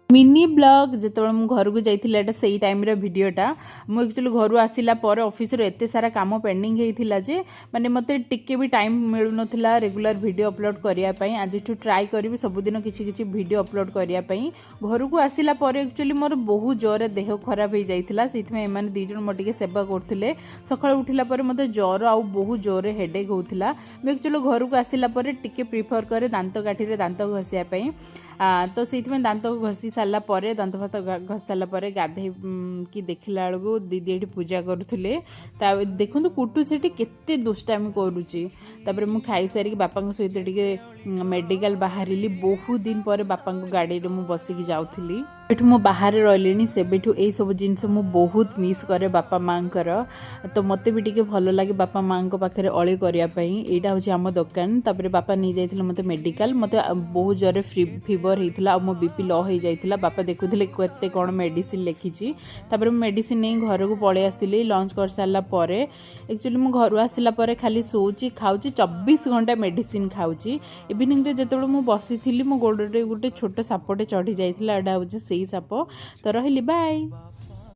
Mini blog. ଯେତେବେଳେ ମୁଁ ଘରକୁ ଯାଇଥିଲି, ଏଇଟା ସେଇ ଟାଇମ୍ର ଭିଡ଼ିଓଟା। ମୁଁ ଆକ୍ଚୁଆଲି ଘରୁ ଆସିଲା ପରେ ଅଫିସରୁ ଏତେ ସାରା କାମ ପେଣ୍ଡିଂ ହେଇଥିଲା ଯେ ମାନେ ମୋତେ ଟିକେ ବି ଟାଇମ୍ ମିଳୁନଥିଲା ରେଗୁଲାର ଭିଡ଼ିଓ ଅପଲୋଡ଼ କରିବା ପାଇଁ। ଆଜିଠୁ ଟ୍ରାଏ କରିବି ସବୁଦିନ କିଛି କିଛି ଭିଡ଼ିଓ ଅପଲୋଡ଼ କରିବା ପାଇଁ। ଘରକୁ ଆସିଲା ପରେ ଆକ୍ଚୁଆଲି ମୋର ବହୁତ ଜୋରରେ ଦେହ ଖରାପ ହେଇଯାଇଥିଲା। ସେଇଥିପାଇଁ ଏମାନେ ଦୁଇ ଜଣ ମୋର ଟିକେ ସେବା କରୁଥିଲେ। ସକାଳୁ ଉଠିଲା ପରେ ମୋତେ ଜ୍ୱର ଆଉ ବହୁତ ଜୋରରେ ହେଡ଼େକ୍ ହେଉଥିଲା। ମୁଁ ଆକ୍ଚୁଆଲି ଘରକୁ ଆସିଲା ପରେ ଟିକେ ପ୍ରିଫର୍ କରେ ଦାନ୍ତ କାଠିରେ ଦାନ୍ତ ଘଷିବା ପାଇଁ। ତ ସେଇଥିପାଇଁ ଦାନ୍ତ ଘଷି ସାରିଲା ପରେ, ଦାନ୍ତ ଫାନ୍ତ ଘଷି ସାରିଲା ପରେ ଗାଧେଇ କି ଦେଖିଲା ବେଳକୁ ଦିଦି ଏଠି ପୂଜା କରୁଥିଲେ। ତା ଦେଖନ୍ତୁ, କୁଟୁ ସେଠି କେତେ ଦୁଷ୍ଟାମି କରୁଛି। ତାପରେ ମୁଁ ଖାଇସାରିକି ବାପାଙ୍କ ସହିତ ଟିକେ ମେଡ଼ିକାଲ ବାହାରିଲି। ବହୁତ ଦିନ ପରେ ବାପାଙ୍କ ଗାଡ଼ିରେ ମୁଁ ବସିକି ଯାଉଥିଲି। ଏଠୁ ମୁଁ ବାହାରେ ରହିଲିଣି, ସେବେଠୁ ଏଇସବୁ ଜିନିଷ ମୁଁ ବହୁତ ମିସ୍ କରେ ବାପା ମାଆଙ୍କର। ତ ମୋତେ ବି ଟିକେ ଭଲ ଲାଗେ ବାପା ମାଆଙ୍କ ପାଖରେ ଅଳି କରିବା ପାଇଁ। ଏଇଟା ହେଉଛି ଆମ ଦୋକାନ। ତାପରେ ବାପା ନେଇଯାଇଥିଲେ ମୋତେ ମେଡ଼ିକାଲ। ମୋତେ ବହୁତ ଜୋରରେ ଫିଭର ହେଇଥିଲା ଆଉ ମୋ ବିପି ଲୋ ହେଇଯାଇଥିଲା। ବାପା ଦେଖୁଥିଲେ କେତେ କ'ଣ ମେଡ଼ିସିନ ଲେଖିଛି। ତାପରେ ମୁଁ ମେଡ଼ିସିନ ନେଇ ଘରକୁ ପଳେଇ ଆସିଥିଲି ଲଞ୍ଚ କରିସାରିଲା ପରେ। ଆକ୍ଚୁଆଲି ମୁଁ ଘରୁ ଆସିଲା ପରେ ଖାଲି ଶୋଉଛି, ଖାଉଛି, 24 ଘଣ୍ଟା ମେଡ଼ିସିନ ଖାଉଛି। ଇଭିନିଂରେ ଯେତେବେଳେ ମୁଁ ବସିଥିଲି, ମୋ ଗୋଡ଼ରେ ଗୋଟେ ଛୋଟ ସାପଟେ ଚଢ଼ି ଯାଇଥିଲା। ଏଇଟା ହେଉଛି ସେଇ ସାପ। ତ ରହିଲି, ବାଏ।